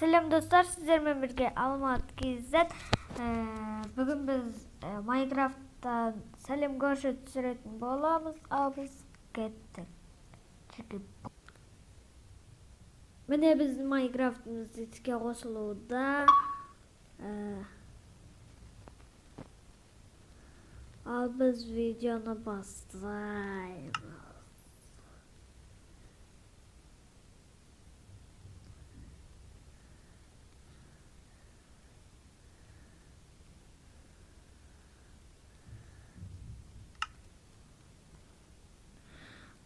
Сәлем достар, сіздермен бірге Алмат KZ. Бүгін біз Майнкрафттан сәлем көрші түсіретін боламыз. Ал біз кеттік. Міне біздің Майнкрафтымыз іске қосылуда. Ал біз видеоны бастаймыз.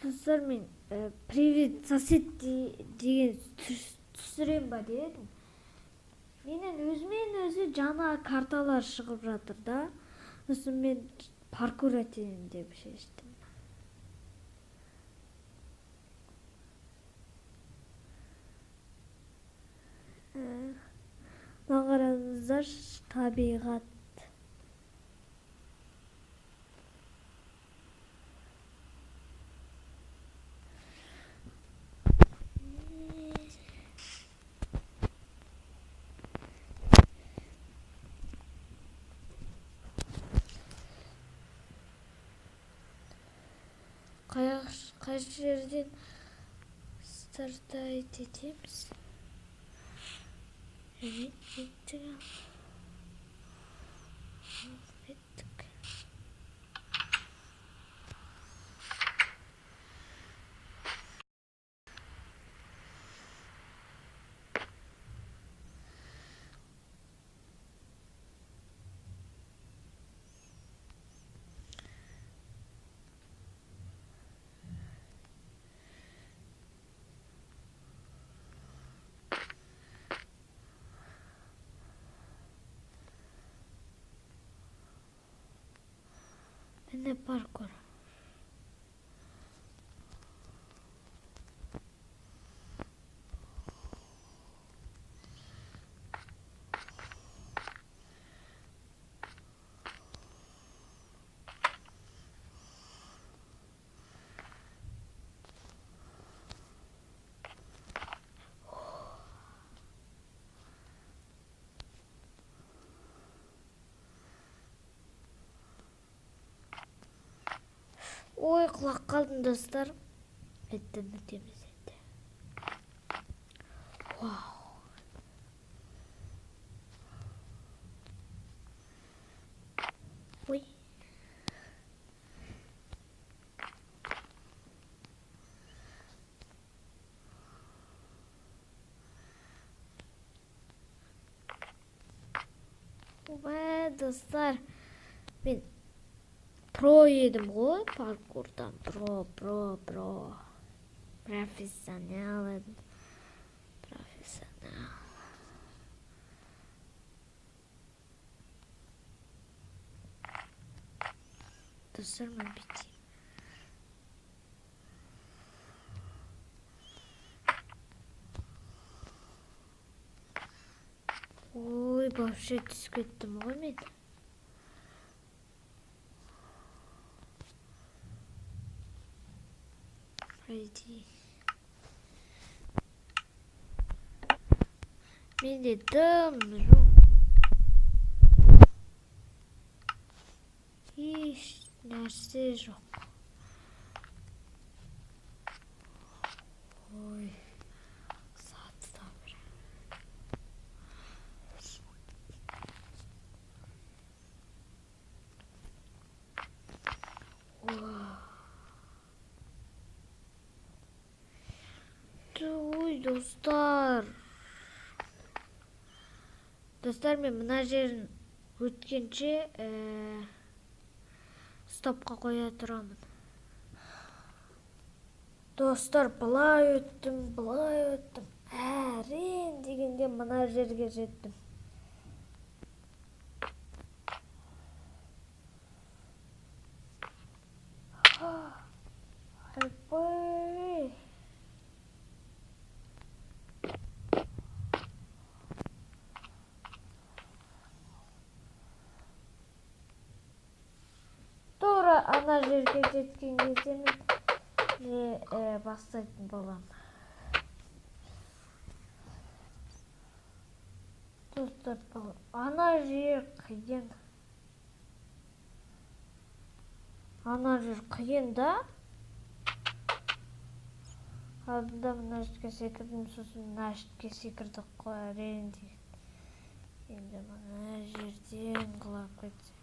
Достар, мен «Привет, сосед» деген түсірем ба дедім. Менен өзімен өзі жаңа карталар шығып жатыр да. Сосын мен паркур етейін деп шештім. Мына қараңыздар, табиғат. Қай жерден стартайт етеміз? Және кеттік. Кеттік. Міне паркур. Ой, құлақ қалдым, достар. Әттен өтеміз енді. Вау. Ой. Ой, достар. Мен про едім ғой паркурдан. Про, про, про. Профессионал едім. Профессионал. Достар, мен бүйтейін. Ой, вообще түсіп кеттім ғой мен. Пройди. Менде дым жоқ. Еш нәрсе жоқ. Ой, сатыда бір. Ой, достар. Достар, мен мына жерін өткенше стопқа қоя тұрамын. Достар, былай өттім, былай өттім. Әрең дегенде мына жерге жеттім. Айбай. Тура ана жерге жеткен кезде мен бастайтын боламын. Достар, бұл ана жер қиын. Ана жер қиын да. Алдында мына жерге секірдім, сосын мына жерге секірдік қой әрең деген. Енді мына жерден құлап кетсем.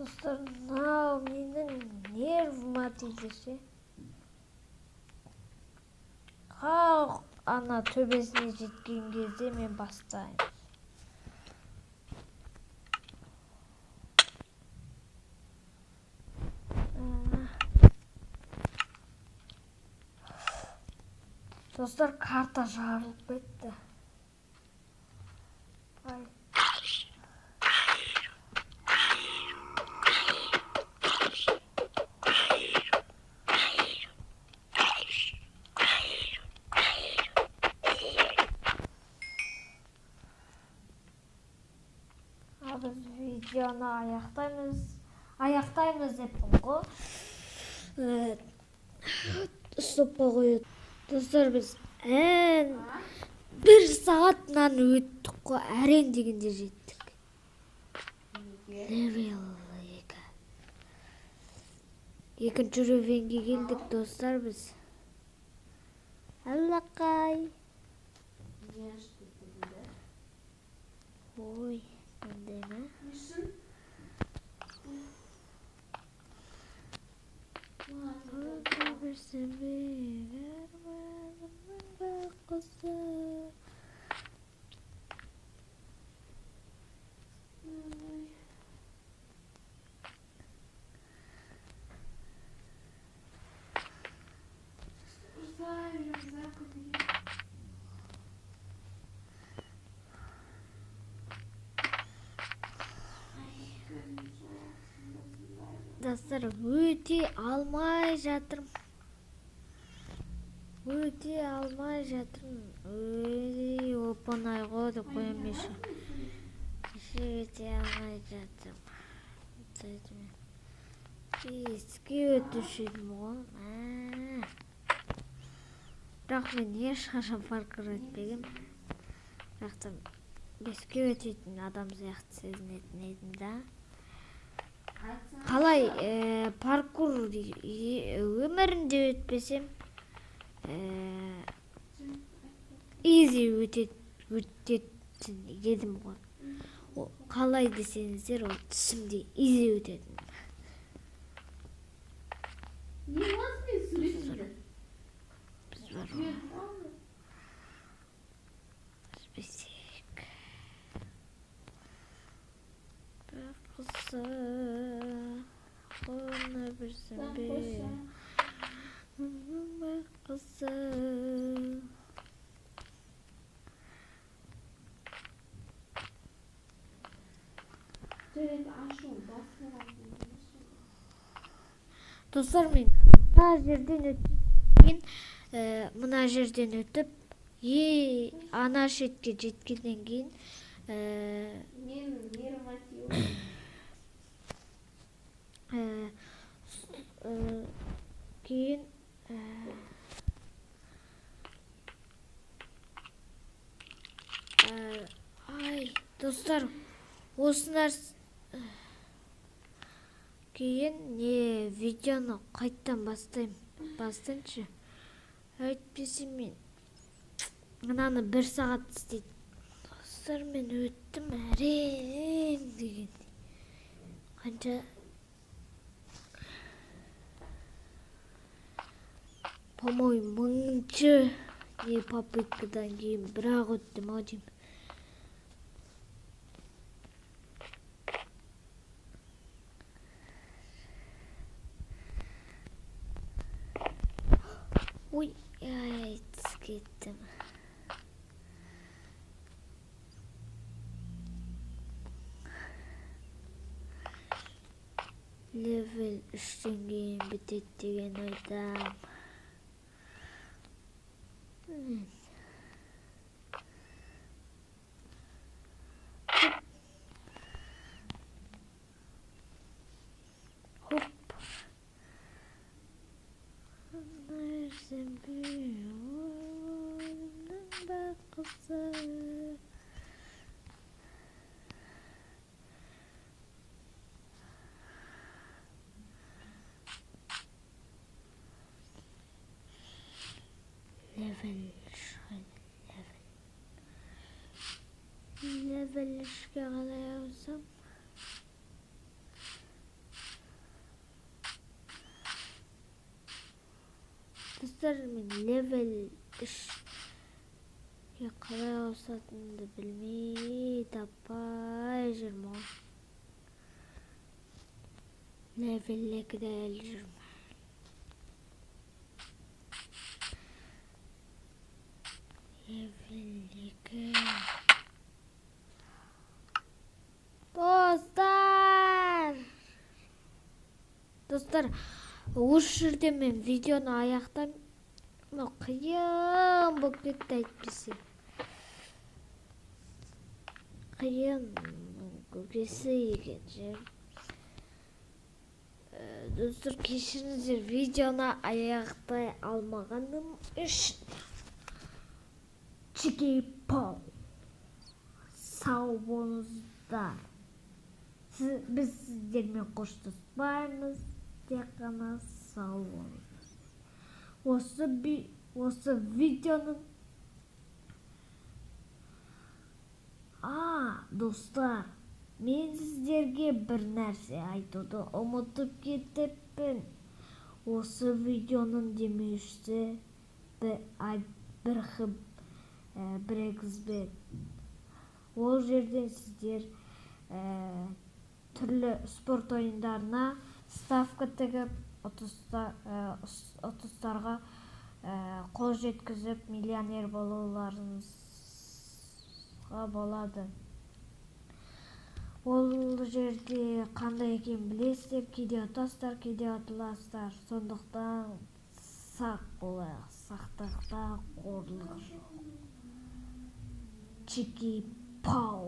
Достар, мынау менің нервыма тиді ше. Қау, ана төбесіне жеткен кезде мен бастаймын. Достар, карта жарылып кетті. Ай. Біз видеоны аяқтаймыз. Аяқтаймыз деппін ғой. Стопқа қояды. Достар, біз бір сағат мынаны өттік қой, әрең дегенде жеттік. Левел 2. Екінші уровеньге келдік, достар, біз. Аллақай. Ой, мындай ма? Достар, өте алмай жатырмын. Өте алмай жатырмын. Өй, оп-оңай ғой деп қоямын еще. Өте алмай жатырмын. Еске өтуші едім ғой. Бірақ мен ешқашан паркур өтпегенмін. Бірақ та еске өтетін адам сияқты сезінетін едім да. Қалай паркур өмірінде өтпесем, изи өтетін едім ғой. Қалай десеңіздер, ол түсімде изи өтетін. Біз бар ғой. Біз бесек. Бір қызы қолына берсем бе? Бір қызы. Достар, мен мына жерден өткеннен кейін, мына жерден өтіп, ана шетке жеткеннен кейін, кейін ай, достар, осы нәрсе кейін не видеоны қайттан бастаймын, бастайыншы. Әйтпесе мен мынаны бір сағат істейді. Достар, мен өттім әрең деген. Қанша по-моему, мыңыншы не попыткадан кейін бірақ өттім ау деймін. Ой, ай, түсіп кеттім. Левел 3-тен кейін бітеді деген ойдамын. Хоп. Левел Левел 3-ке қалай ауысам? Достар, мен левел 3-ке қалай ауысатынымды білмей таппай жүрмін ғой. Левел 2-де әлі жүрмін. Левел 2. Достар! Достар, осы жерде мен видеоны аяқтаймын. Мынау қиын болып кетті әйтпесе. Қиын көкесі екен ше. Достар, кешіріңіздер, видеоны аяқтай алмағаным үшін. Чики-пау. Сау болыңыздар. Біз сіздермен қоштаспаймыз, тек қана сау болыңыздар. Осы видеоның достар, мен сіздерге бір нәрсе айтуды ұмытып кетіппін. Осы видеоның демеушісі бір Ол жерден сіздер түрлі спорт ойындарына ставка тігіп, ұтыстарға қол жеткізіп, миллионер болуларыңызға болады. Ол жерде қандай екенін білесіздер, кейде ұтасыздар, кейде ұтыласыздар. Сондықтан сақ болайық, сақтықта қорлық жоқ. Чики-пау.